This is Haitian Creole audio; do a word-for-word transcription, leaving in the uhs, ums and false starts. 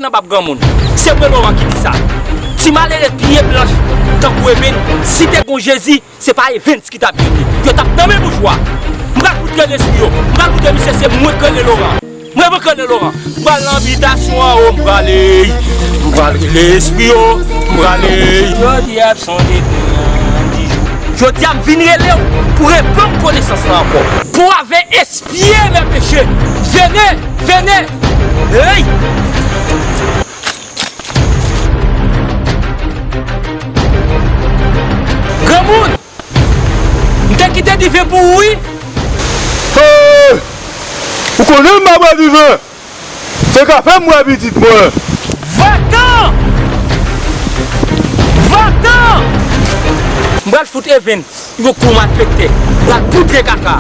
nan bab granmoun. Se mwen Loran ki di sa. Ti malere pye blanch tankou Evens, si te gon Jezi, se pa Evens ki t ap vini. Yo t ap nan men boujwa. M pral fout rele espri yo. M pral montre misye se mwen k rele Loran. Mwen, mwen k rele Loran. M pral nan bitasyon anwo, m prale. M pral rele espri yo. M prale. Jodi a se yon depi nan di jou. Jodi a m vin rele w pou reponn konesans lan ankò. Pou avè espye lè peche. Vene, vene. Hey! Granmoun! M te kite diven pou ou wi. Hey! Ou konnen m pa bwè diven. Se kafe m bwè pitit mwen. Vatan! Vatan! M pral fout Evens yon kou malfektè. M pral poudre kaka.